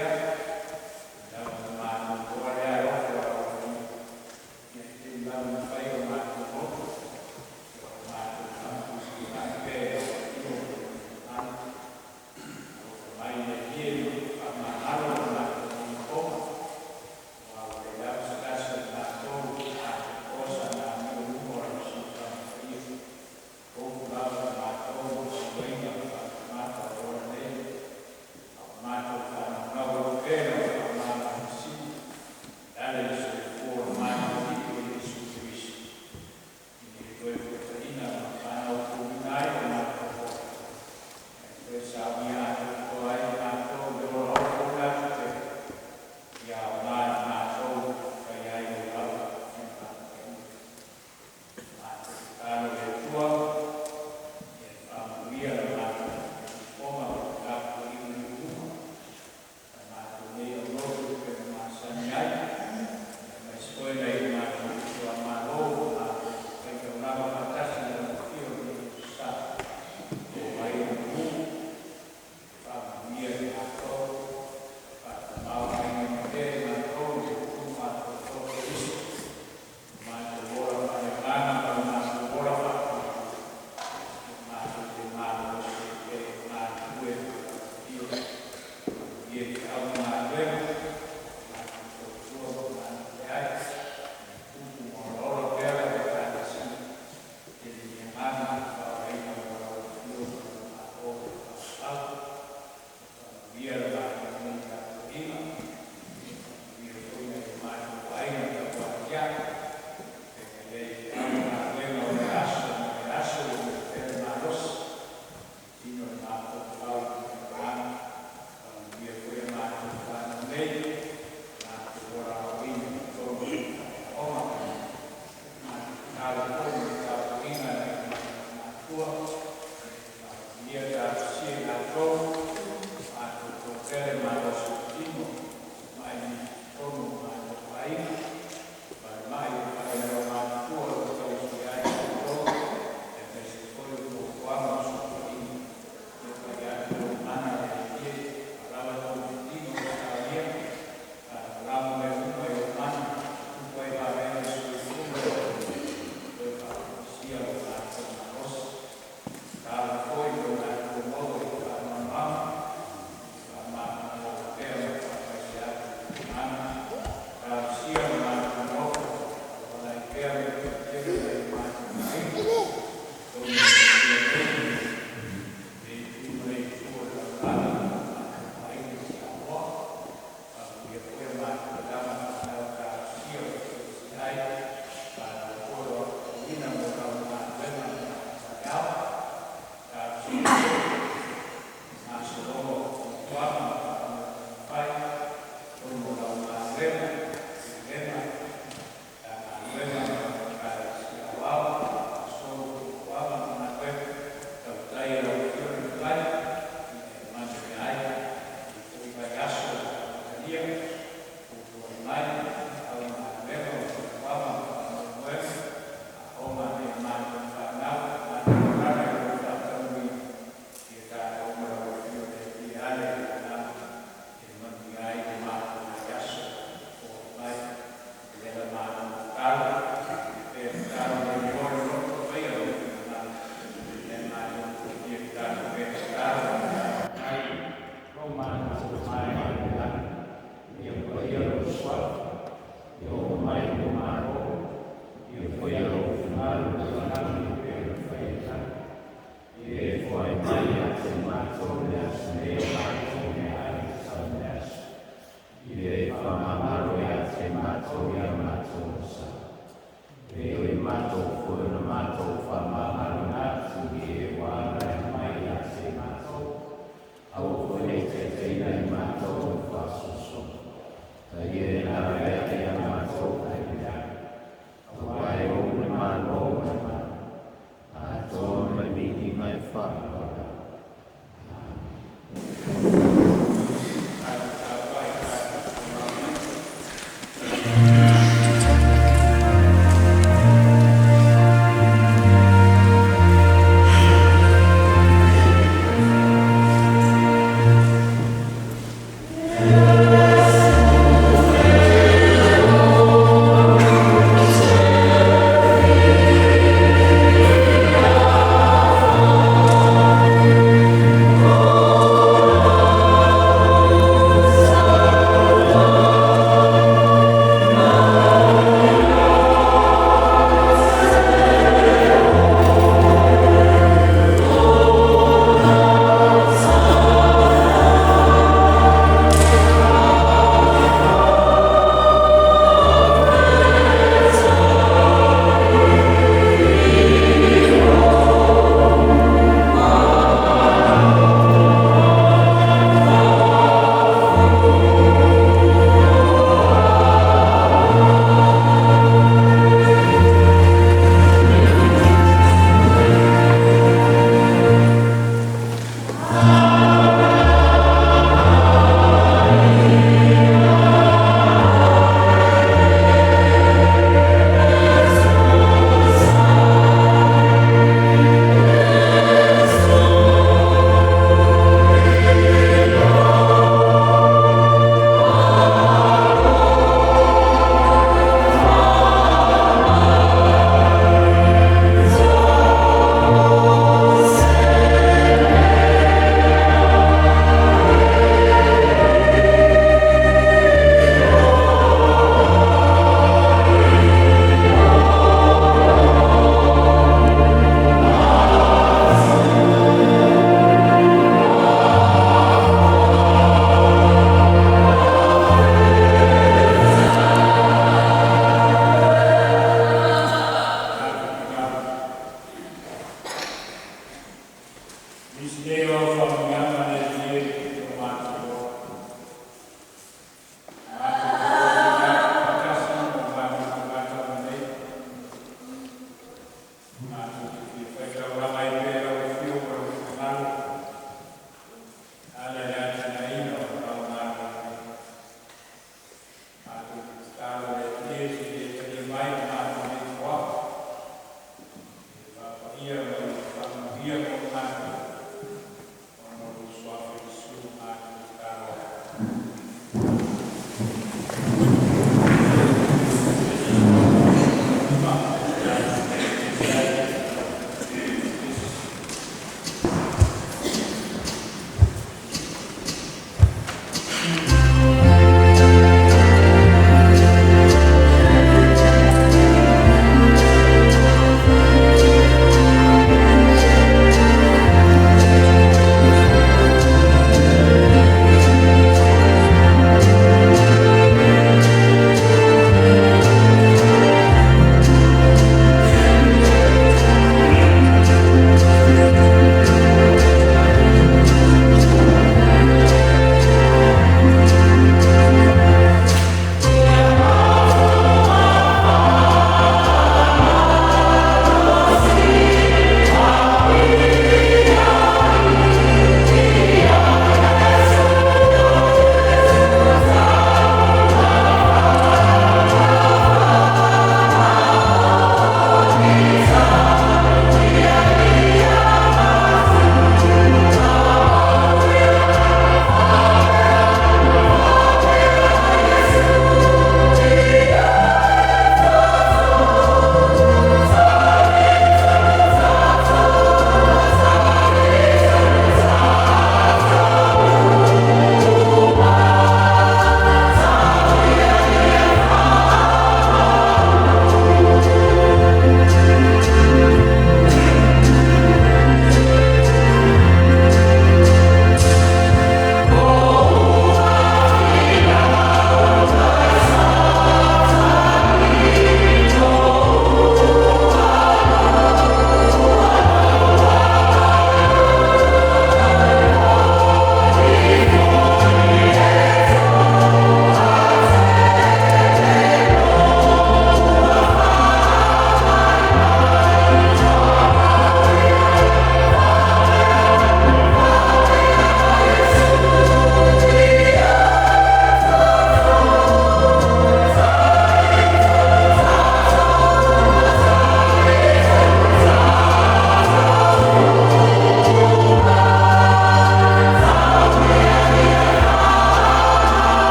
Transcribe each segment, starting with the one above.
Mai.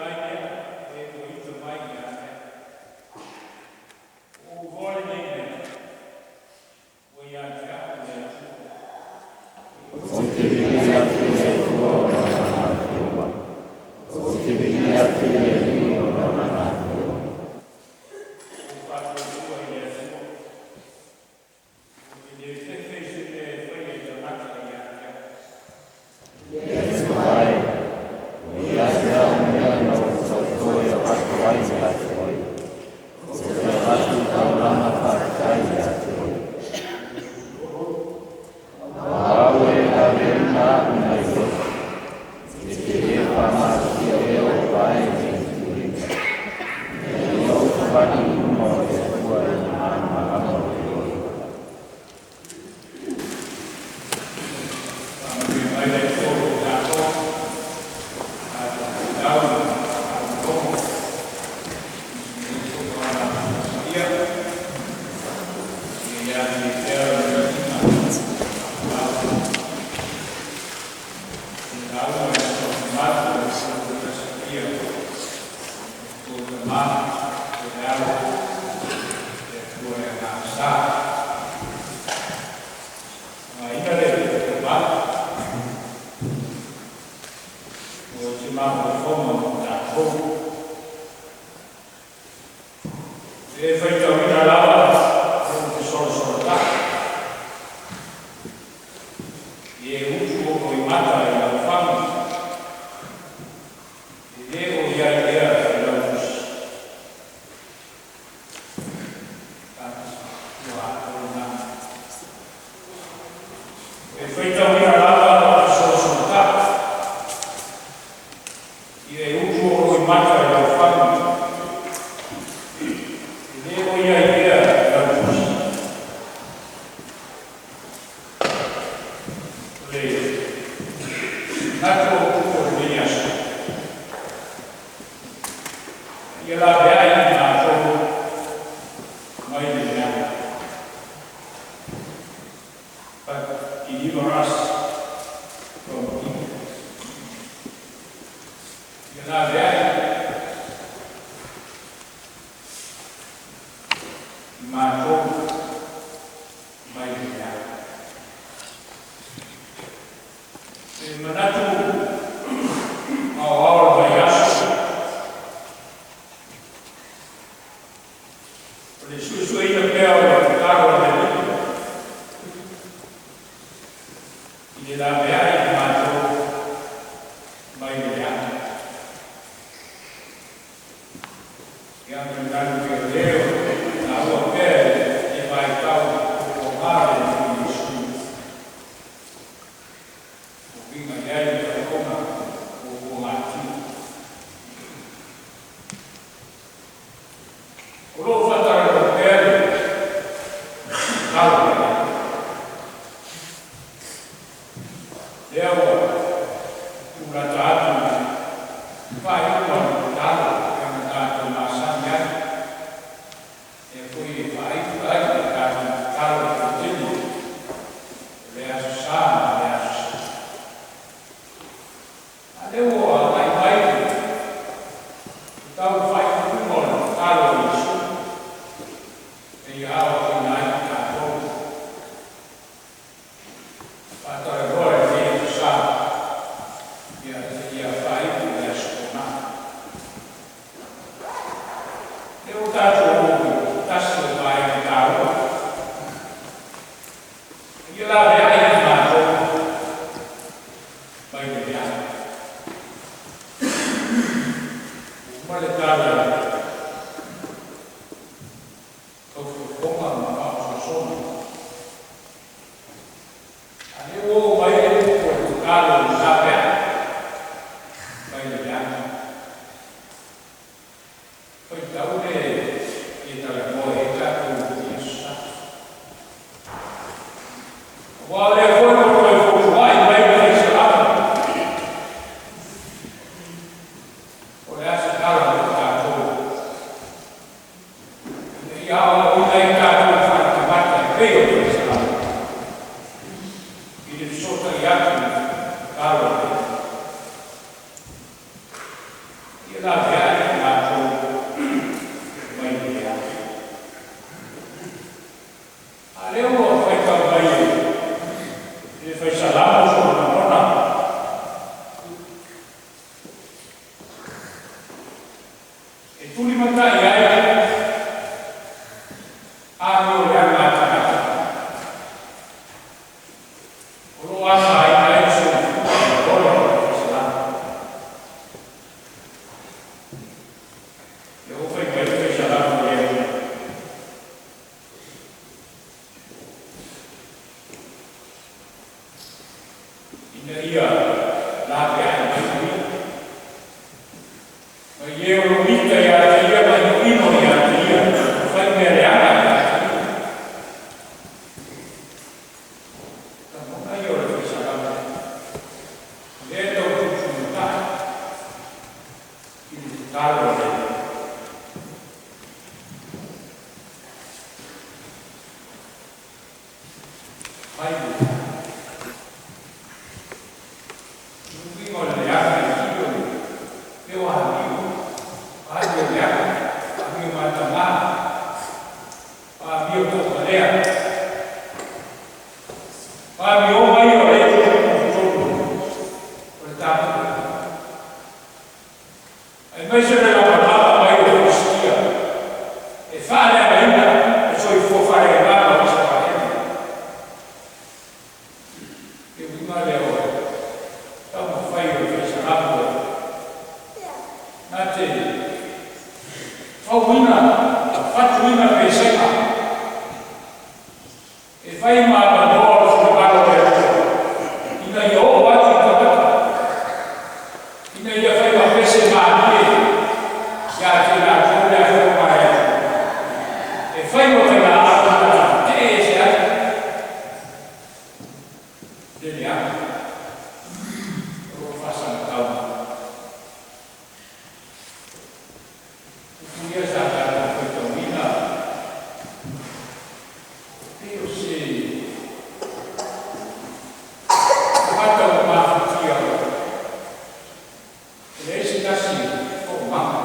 Ai lea e ua iuta mai ia te au. Ua ou iloa lenei mea, ua ia te au le Atua. Ou te viia atu i le Atua ona Lana afioga. Ou te viia atu i le Alii ona o Lana afioga. Ua ou faatuatua i le Atua. Ou te le fefe i se mea e faia e tagata ia te au. Le Atua e, ua ia te au mea na ou tauto e avatu ai ia te oe. Ou te avatu taulaga faafetai ia te oe. O au e aveina aʻu mai loto, e te lē faamalosia ea ou vae i le itulima, ina ia ou savali i luma o le Atua i le malamalama o le loto. Faamanuia mai le Atua i tatou, tatou faitau ma faalogologo i lenei foi Agaga Paia. Ia ia te pea le viiga ma faafetai. E lauga i le soifua o le Tasi Paia, o Tama, o le Alo, le Atua le Agaga Sa. Faaaogaina le valu o te mafaufauga mo tatou. E faitauina lava lou fesolosolotai. I e utu o i mata i lau fagi, e lē o i ai ea i lau tusi. 1, 2, 3, E faitauina lava lou fesolosolotai. I e utu o i mata i lau fagi, e lē o i ai ea i lau tusi. O le manatu o lenei aso, ia laveai i matou mai le leaga. But deliver us from evil. Ia laveai i matou mai le leaga. E manatu aoao le vaiaso, o le suesueina pea o le tatalo a le Alii i le laveai i matou mai le leaga. Ia ma le galu leoleo taua pea i le vaitau o pogā le Alii Iesu. O uiga i ai le faailoga o puagatio. O lo o faatalanoa pea le tatalo a le Alii. Lea ua tulata atu i le faaiuga o le tatalo e ona tatou masani ai, lea foi e faaiu ai le tatou tatalo lautele o le Aso Sa ma le Aso Sa. A lea ua agai mai le tau faaiuiuga o le tatalo a Iesu, e ia aoaoina ai i tatou. Faatalanoa i lenei Aso Sa, ia seia faaiu i le Aso Toonai. Lea ua tatou oo i se tasi o vaega taua, ia laveai i matou mai le leaga. Ua uma le tala i taufofoga ma faaososoga. A lea ua oo mai le upu o le tatalo i laveai mai le leaga. Faitau le fia talanoa i ai tatou i lenei Aso Sa. Aua o lea foi ua toe fotuai mai le Fai Salamo, o le a se tala mo tatou ina ia aoaoina ai tatou faale-tagata e pei o le Fai Salamo i le fesootai atu i le tatalo a le Atua. Ia laveai. tulimatai ai amioleaga a tagata o loo asaina ai le soifua ma le ola o le faisalama. Lea ua fai mai le faisalama lea ina ia laveai mai uia mai e o lo mita ia te ia ma inoino ia te ia, fai mea leaga ia te ia. Lagona ia o le faisalama lea e tau tutumatai i le tatalo a le Alii. Fai le uiga o le leaga i i o le peo amio, amio leaga, amio mataga, amio to'amalea, amioga ia o lea totonu o le tatou aemaise le lamalama mai o Filistia e faaleagaina le soifua faaleagaga o Isaraelu. Le uiga lea o taumafai o le faisalamo na te fauina fatuina pesega e fai ma avanoa o le finagalo o le Atua ina ia oo atu i tagata ina ia fai ma pese malie ia te latou le afioga a le Atua e fai ma failaau na tee ese ai le leaga o loo faasagatau. Upu ia sa tatou faitauina pei o se tagata ua mafatia e leai se tasi toomaga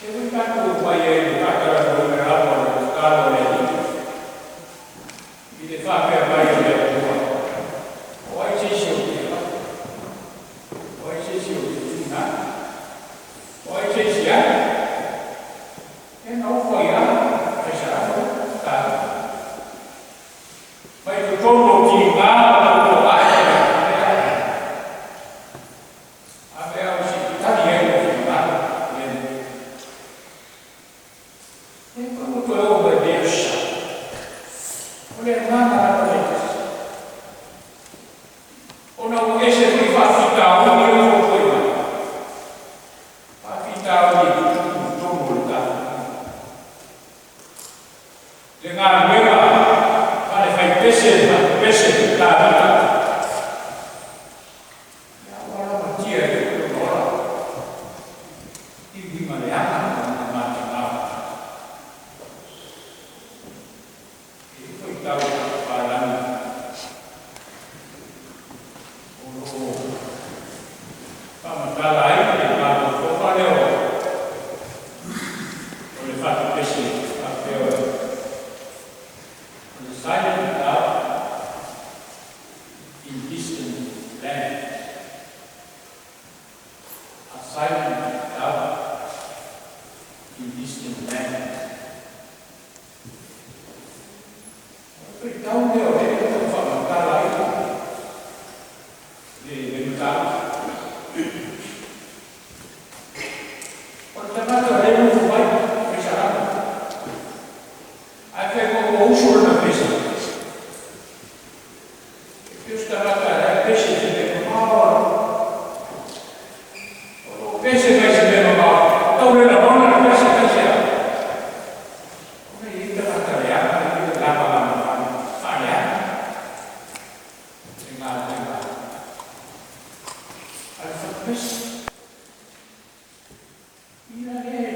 e ui tatou mai ai le faatalanoaina lava o le tatalo a le Alii i le faapea mai o le Atua, o ai se isi ou te avatu, o ai se isi ou te tuuina atu, o ai se isi ai e na ofo ai lava faisalamo tatou mai totonu o tiga ma tautoae ave au se tali ai o finagalo le e koe toe oo mai Deus o le agaga lava le tasi ona ua ese foi faafitauli o fofoe mai faafitauli e tutupu i totonu o le tatou le galuega faalefaipese faapese Tavita ia ua lamatia e lona ola i uiga leaga ma matagao e faitau papalagi o loo faamatala ai le mafaufauga lea o le faatupese faapea o le silent dove in distant land, a silent dove in distant land. Faitau lea o lea tau faamatala ai le mataupu o le tagata o lea nofo mai faisalama ae fai ua usu lona pese e pei o se tagata lea pese i se mea mamao o loo pese mai se mea mamao tau le lagona le pese kaisea ona i ai tagata leaga i lamalama faaleaga le galuega a le fatupese ia lea.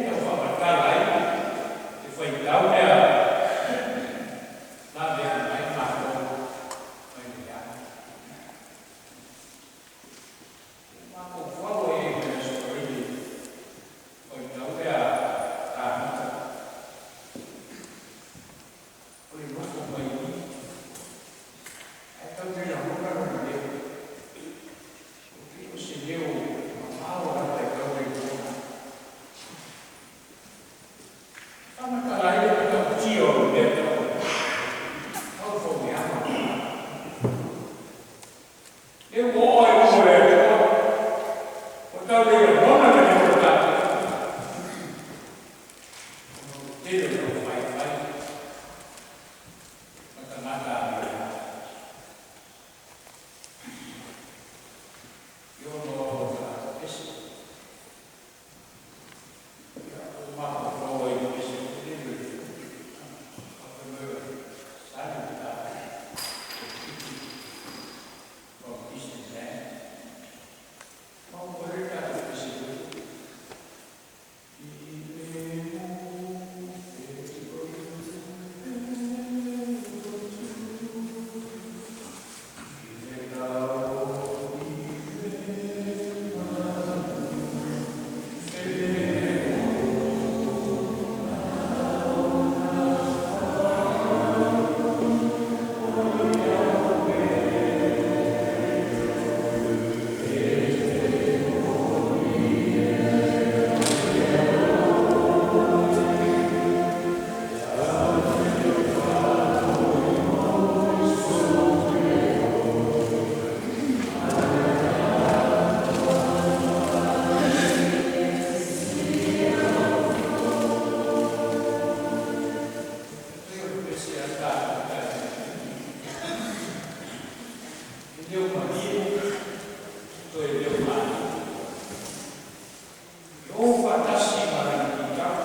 O faatasi ma lana pitala,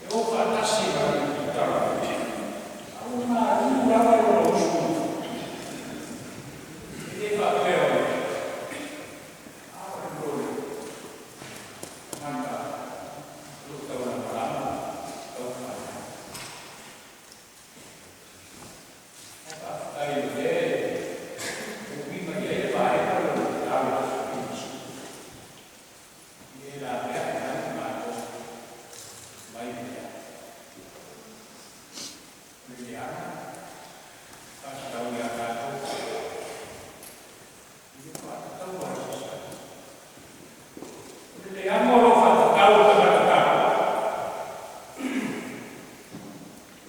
e o faatasi ma lana pitala, a ua malu lava lona usu. E le faapea o le a o le lole tagata o lo o taulamalama taufaaleaga. Ae faafetai o lea e ui mai ai le vaega lea o le tatalo a Iesu. E le laveai ai matou mai le leaga. O le leaga faatatau ia tatou i le faatatau a le Sasae. O le leaga o lo o faatatau o tagata tatou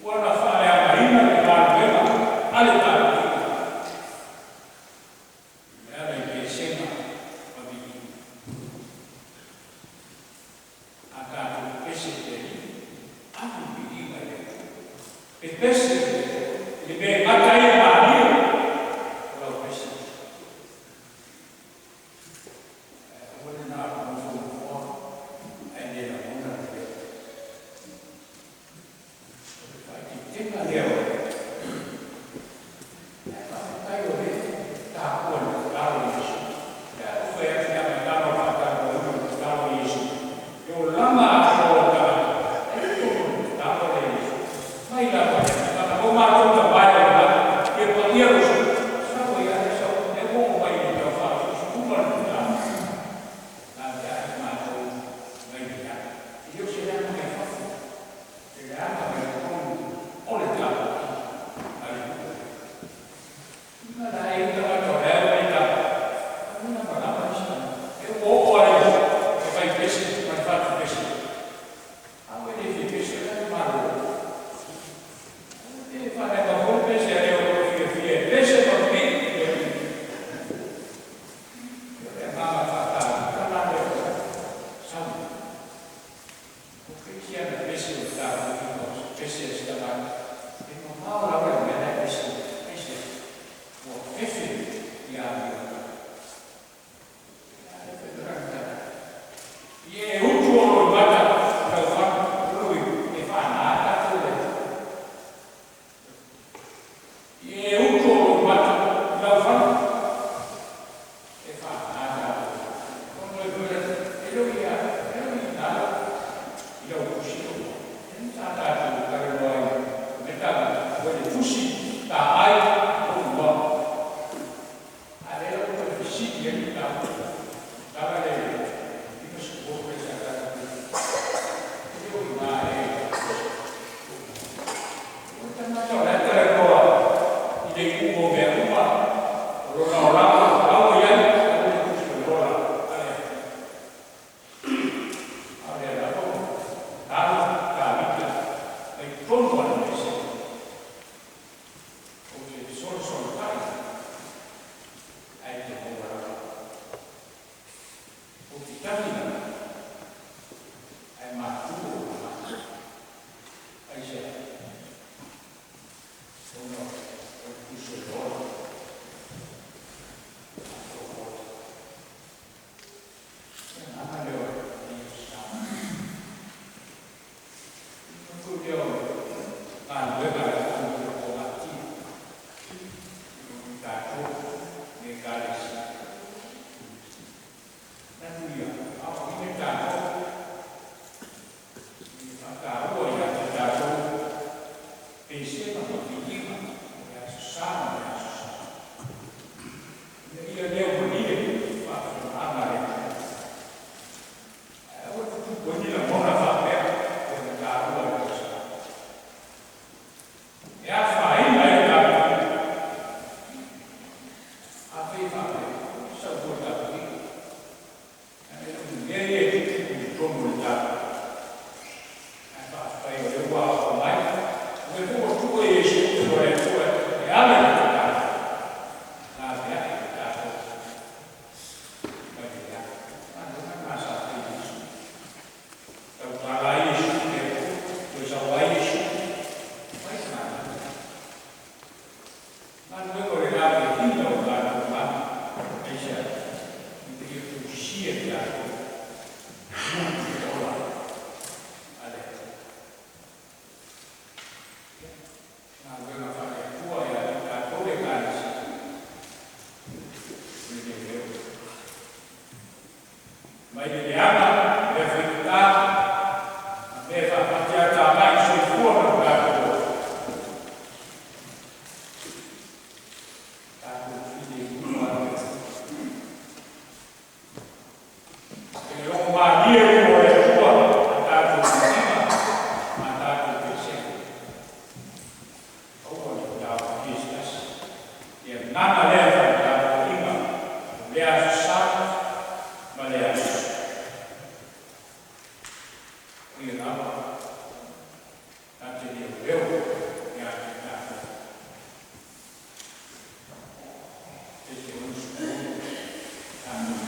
ua na faaleagaina le galuega a le tapuaiga e ala i pesega ma viiga. A tatou pepese i le Alii, ave le viiga i le Atua. Pepese i le mea e gata ai le malie o lau pese. Ae aua le na o le nofonofo ae le lagona le leo. O le faaeteetega lea o le ae faafetai o lea e tapua i le tatalo a Iesu. Pe a ou fai atu i le amataga o le faatalatalanoaina o le tatalo a Iesu, e olaga atoa o le tagata, e i totonu o le tatalo lea a Iesu. Mai lava i le amataga, o matou Tama e i le lagi, ia paia lou suafa, sau ai lava lea sau, lea ua oo mai i le tau faaosoosotuga o le tatalo, laveai matou mai le leaga. E le o se leaga mai fafo, o se leaga mai totonu o le tapuaiga a le nuu. Ina la e i ai tagata o la e ua le tapuai, aua na malama isi tagata. E ua oo lava i le fai pese ma le fatu pese. A ua le fia pese, o le a le malolo. E faaleaga foi le pese a le o lo o fiafia e pese ma pili i le Alii. O le agaga faataua la lea o sau. O kerisiana pese o le tapuaiga o se pese a se tagata, e mamao lava i le mea la e pese ai. Aisea? Ua fefe ia amio. Ia e utu o lou mata i lau fana, o lou iu, e faana tatou le Atua. Ia e utu o lou mata i lau fana, e faana tatou le Atua. Ona e foi e le o ia, e le o i lalo i lau tusi o e sa tatou talanoa ai me tagata ua le tusi taai o ua. A lea ua toe fesili ai le mataupu, tala lea i le 56 lea sa tatou e le o i ina ea i lau tusi. O le tagata o la e talanoa i le iuga o mea uma, o lona olaga o la ua i ai, ae ua le tusi o le ola a le Atua. A o lea lava ua talo Tavita mai totonu o lana pesega. Ou te fesolosolotai ae te maua lava. Mai le leaga, mea faigata, ma mea faafatiatamai i soifua ma lo tatou ola. Tatou filemu lava le Atua. E logomalie i luma o le Atua a tatou viiga ma a tatou pesega. Aua ne i taofia e se tasi. Le agaga lea o le tapuaiga o lea Aso Sa ma lea aso. O ia lava na te leoleo ia te tatou. E te usufono tatou.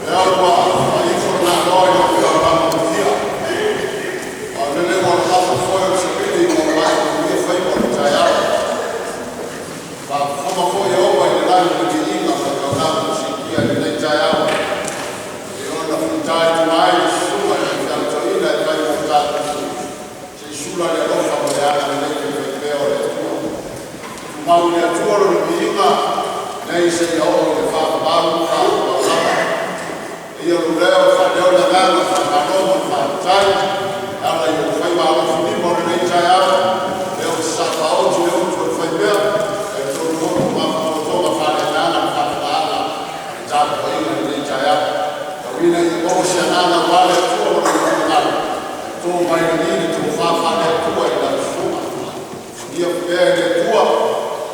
Lea ua faaifo le ga'aloa i lau fealualu manuia, a o lele ua lalafa foe o le savili ua maea manuia faiva o le taeao. Ua faafofoga foi Ieova i le lagi i le viiga ma le taulaga siitia i lenei taeao e pei ona fitaituga ai le susuga i le Faifeau Toeaina e fai mo tatou, se i sula le alofa ma le agalelei faifaipea o le Atua. Tumau i le Atua lona viiga nei seia oo i le faavavau faavavau lava. E ia lou leo e faaleo le agaga o le faamalo ma le faafetai e ala i ou faiva alofilima o lenei taeao, lea ua sasaa faaoti le utu a le faimea, e talitonu foi ua mafutotoga faaleagaga le faafofogaaga a le tapuaiga i lenei taeao. Tau ina ia maua se agaga aua le Atua ma Lona finagalo ae to mai lagi le tofa faale-Atua i lau susuga. Faamanuia pea e le Atua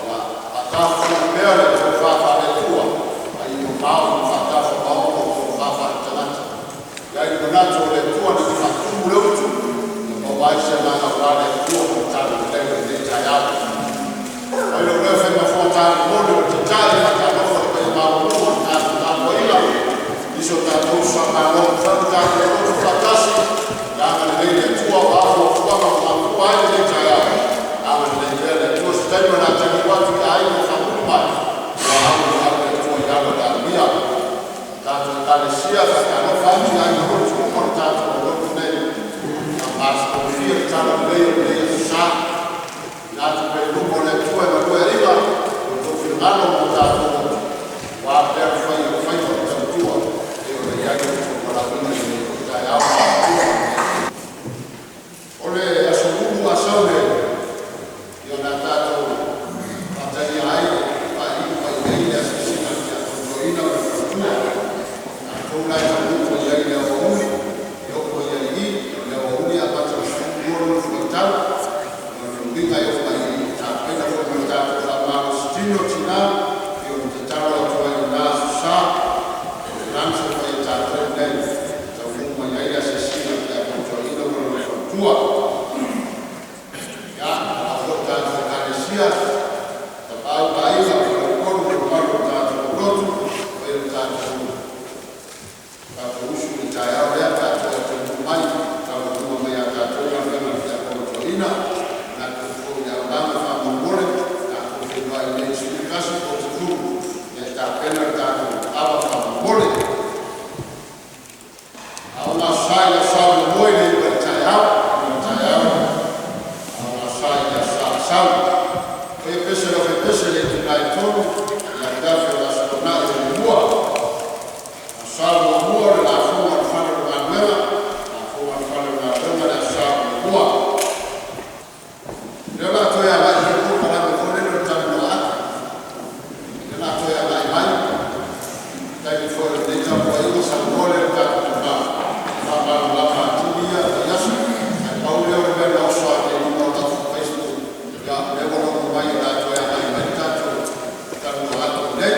ma faatafafofoga pea le tofa faale-Atua a ia mamao ma faatafamaono le tofa faale-tagata. E i ai le manatu o le Atua na te faatumu le utu ia maua ai se agaga aua le Atua ma le talalelei i lenei taeao. Fai lou leo fai ma fogatale molia o le Taitai, e faatalofa i le paia maualuga o le tatou tapuaiga i si o tatou uso a Malo ua mafai ona tatou loto faatasi. Ia agalelei le Atua, o a fuafuaga ua mafua ai lenei taeao, agalelei pea le Atua. Se taimi o le a taliu atu i aiga o faamuli mai, ua auiau le Atua i ala o le amuia. Le tatou Ekalesia, e faatalofa atu i aiga lotu uma o le tatou lotu nei, ia masagofie le talalelei o lenei aso Sa. Tuuina atu pea i luma o le Atua e galueaiina lo outou finagalo ma o tatou loto aua pea le faia o faiva o le tautua e pei ona i ai lo outou valaauina i lenei foi taeao. Soifua. O le aso Lulu a sau le, ia o le a tatou faatalia ai e faaiu mai i inei le asiasiga a le Tiakono Toeaina ma le faletua. O tatou la e taunuu mai ai i le aoauli, e oo mai ai i i. O le aoauli e amata i le 12 lona fuaitau. O lona uiga e oo mai i i ua tapena foi ma le tatou fa'amalositino Tina, e pei ona tatalo atu ai i lena Aso Sa, o le lunch e fai e tatou nei, e taunuu mai ai le asiasiga a le Tiakono Toeaina ma lona faletua. Ia, o le a foi le tatou Ekalesia, Tapaau ma Aiga, faleupolu ma le mamalu o le tatou aulotu, faia le tatou usu i le taeao lea pe a toe taunuu mai e taualua mai ia tatou galuega a le Tiakono Toeaina. E manatu foi i le auaunaga faamolemole, tatou feiloai nei i le 11:45 e tapena le tatou ava faamolemole. A o le Aso Sa i le Aso Sa i le 9 i le taeao, 9 i le taeao, a o le Aso Sa i le Aso Sa na sau. E faia pese a le aufaipese i le itula e 3 i le afiafi o le Aso Toonai o muamua. Aso Sa muamua o le lafoga o le fale o le galuega, lafoga a le fale o le galuega le Aso Sa muamua. O lea o le a toe agai foi le polokalame foi lele o le talanoa atu, lea o le a toe agai mai. Se taimi foi o lenei tapuaiga saunoa lea i le tatou tama e faamalamalama atili ia vaiaso. Ae pau lea o le mea na oso ane i luga o lau Facebook, ia o lea ua logo mai o le a toe agai mai le tatou talanoa atu i inei.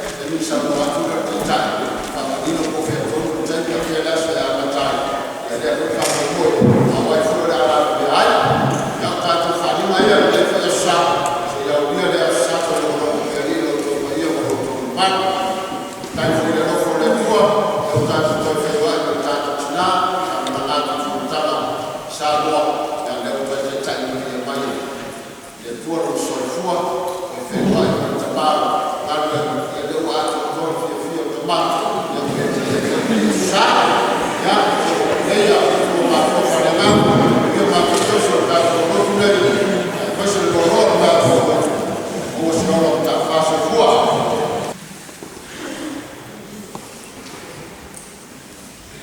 Se taimi ona saunoa atu lea o le Taitai e faamanino po o fea tonu le taimi a o fea le aso e amata ai, ia lea foi faamoemoe, a o ai foi o le a lavevea ai. Ia o tatou faaaliga ia i lenei foi aso Sa seia aulia le aso Sa toe logologo e Alii lo outou paia ma lo outou mamalu. Faafetai foi i le alofa o le Atua lea ua tatou toe feiloai ma le tatou tina sa malaga atu i fonotaga i Samoa, ia lea ua toe taitai manuia mai e le Atua lona soifua toe feiloai ma le tama o le galuega, ia lea ua atoatoa le fiafia o tama ua e foi lenei aso Sa. Ia o upu mafua faaleagaga, ia matou tausi o le tatou lotu lenei aemaise le loaloa o le tatou lotu, maua se ola mata'afa. Soifua.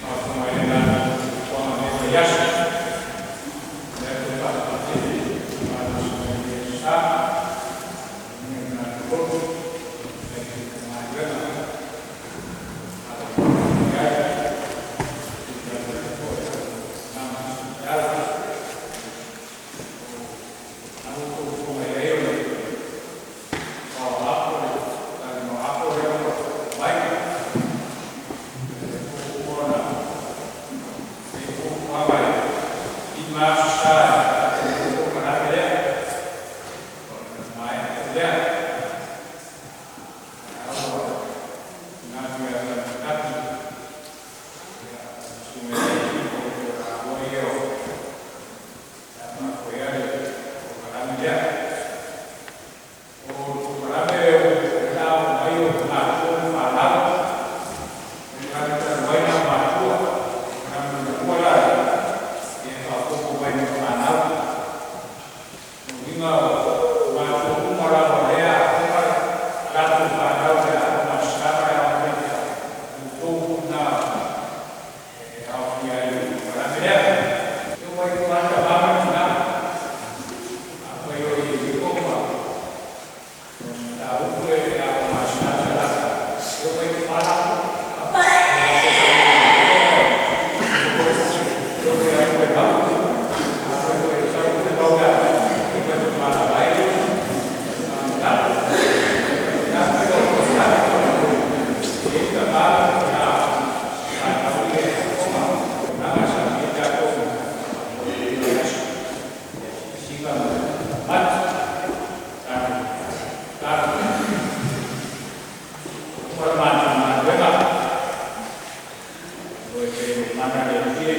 Faafofoga mai le tatou fonotaga i lenei vaiaso. O lea toe faataatitia le malosiaga i lenei aso Sa i le tatou lotu e tusa ai foi ma galuega o lo o faamoemoe i ai e filifili foi e tatou tama sosootaeao. O lena ua outou fofoga i ai o le paoa o le mana le Atua.